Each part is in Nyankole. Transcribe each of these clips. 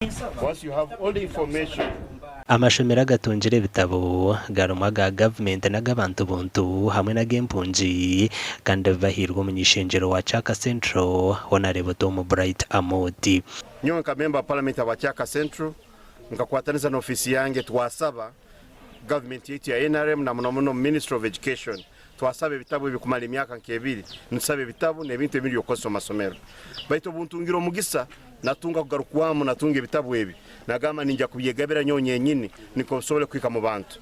Once you have all the information. Amashomero agatungire ebitabo garimu aga gavumenti n'ag'abantu buntu hamwe n'ag'empungi kandi ebi bahairwe omuny'ishengyero wa Kyaka Central, Honarebo Tom Bright Amooti. Nyowe nka member wa parliament aba Kyaka Central nkakwatanisa na office yange twasaba government yaitu ya nrm na muno muno ministry of education Twasaba ebitabu ebi kumara emyaka nk'ebiri, nitusaba ebitabu n'ebintu ebindi by'okukozesa omu masomero. Baitu obuntungire omugisa natunga kugarukwamu natunga ebitabu ebi, nagamba ningya kubyegabira nyowe nyenyini nukwo bisobole kuhika mu bantu.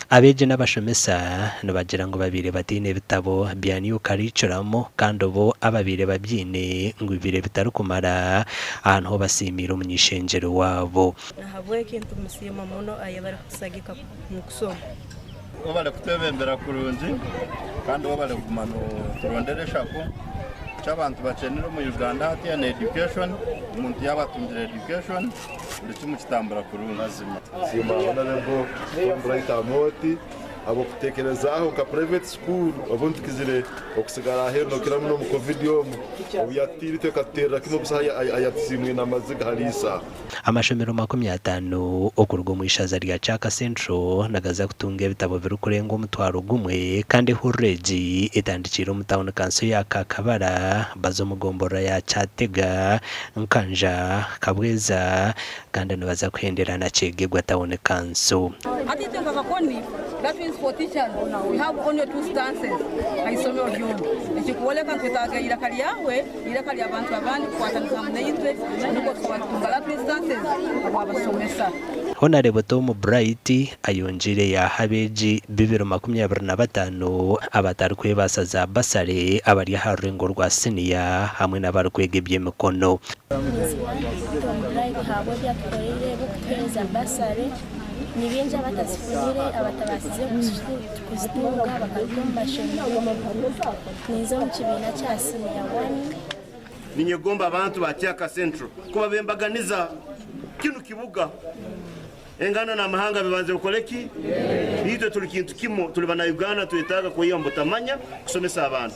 Abeegi n'abashomesa nibagira ngu babaire bataine bitabo bya New Curriculum kandi bo ababaire babyine ngu bibaire bitarikumara, aha niho basiimiire omuny'ishengyero waabo. Nahabweki nitumusiima muno ayebare kutusagika omu kusoma. Webale kutwebembera kurungi kandi webale kuguma noturondera eshako. Eki abantu bakyenire omu Uganda hatiya ni education, omuntu yaaba atungire education buri kimwe kitambura kurungi. Nsiima Honourable Tom Bright Amooti ahabw'okuteekerezaaho nka private school obundi tukizire okusigara aheeru nokira muno omu covid omu obu yatutiire itwe ekatuteerera kimwe busa ayatusiimwine amaziga hariyo isaaha. Amashomero 50 okuruga omu ishaza rya Kyaka Central nigaza kutunga ebitabo birikurenga omutwaro gumwe kandi ehururu egi etandikiire omu tauni kanso ya Kakabara baza omu gomborora ya Kyatega, Nkanja, Kabweza kandi nibaza kuhendera na Kyegegwa tauni kanso. Hati itwe nka Kakoni that means for teachers we have only two stances ha isomero lyona ekikuboleka nitwetaaga iraka lyawe. Eiraka ry'abantu abandi kukwatanisa hamu naitwe nukwo tukaba nitutunga last instances habw'abasomesa. Honarebo Tom Bright ayongiire yaaha abeegi b'ebiro 25 abatarikwebaasa za basale abari aha rurengo rwa siniya hamwe n'abarikwega eby'emikono. Ninsiima Tom Bright ahabw'ebi atukoreire ebw'okutuheereza basale. Ni baingi abatazifunire abatabaasize kuzitunga bakaruga omu mashomero. Ninza omu kibiina kya siniya wani. Ninyegomba abantu ba Kyaka Central kuba b'embaganiza. Kinu kibuga. Enganda n'amahanga bibanze bikole ki? Itwe tuli kintu kimu, tuli bana Uganda twetaaga kweyiha omu butamanya kusomesa abantu.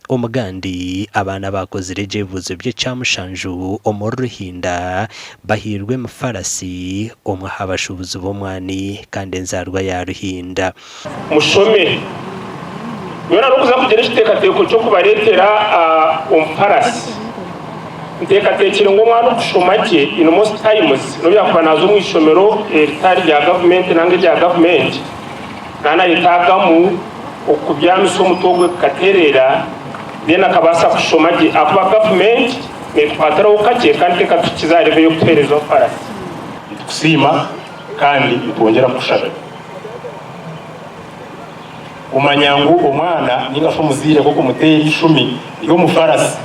Omugandi, abaana abaakozire gye ebibuuzo by'ekyamushanju omuri Ruhinda bahairwe emifarasi, omwe aha bashuubuzi b'omwani kandi enzaarwa ya Ruhinda. Mushome. Nyowe narikuza kugira ekiteekateeko ky'okubareetera omufarasi. Nteekateekire ngu omwana okushoma gye in most times n'obu yaakuba naaza omu ishomero eritari rya gavumenti nanga erya gavumenti, naaba nayetaagamu okubyamisa omutwe ogwe gukatereera then akabaasa kushoma gye ahakuba gavumenti netukwatiraho kakye kandi tekatuhikize aha level y'okutuheereza omufarasi. Nitukusiima kandi nitwongyera kukushabira kumanya ngu omwana ninga shi omuzaire nk'okumuteera eishumi ry'omufarasi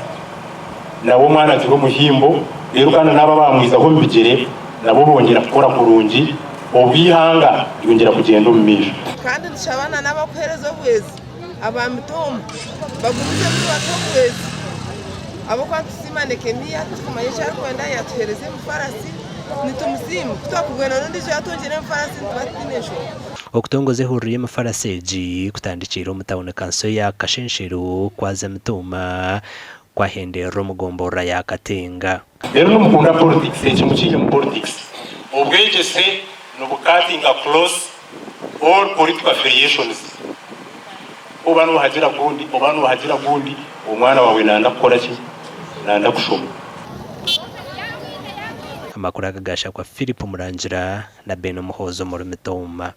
nawe omwana agira omuhimbo reero kandi n'abo abaamwizaho omu bigyere nabo bongyera kukora kurungi obwo eihanga ryongyera kugyenda omu maisho. Kandi nitushaba na n'abakuheereza obuhwezi aba mitooma bagumizemu nibatuha obuhwezi ahabw'okuba nitusiima Nekemiya turikumanya eki arikwenda yaatuheereza emifarasi nitumusiima ku twakubwena n'ondiijo yaatwongyera emifarasi nituba tutaine nshonga. Okutongoza ehururu y'emifarasi egi kutandikiire omu tauni kanso ya Kashenshero kwaza Mitooma kwahenderera omu gomborora ya Katenga. Reero nimukunda politics eki mukiine mu politics. Obwegyese nibu cuttinga close all political affiliations. Oba nohagira gundi oba nohagira gundi omwana wawe nayenda kukora ki? Nayenda kushoma. Amakuru aga gashakwa Philip Murangira na Ben Muhoozi omuri Mitooma.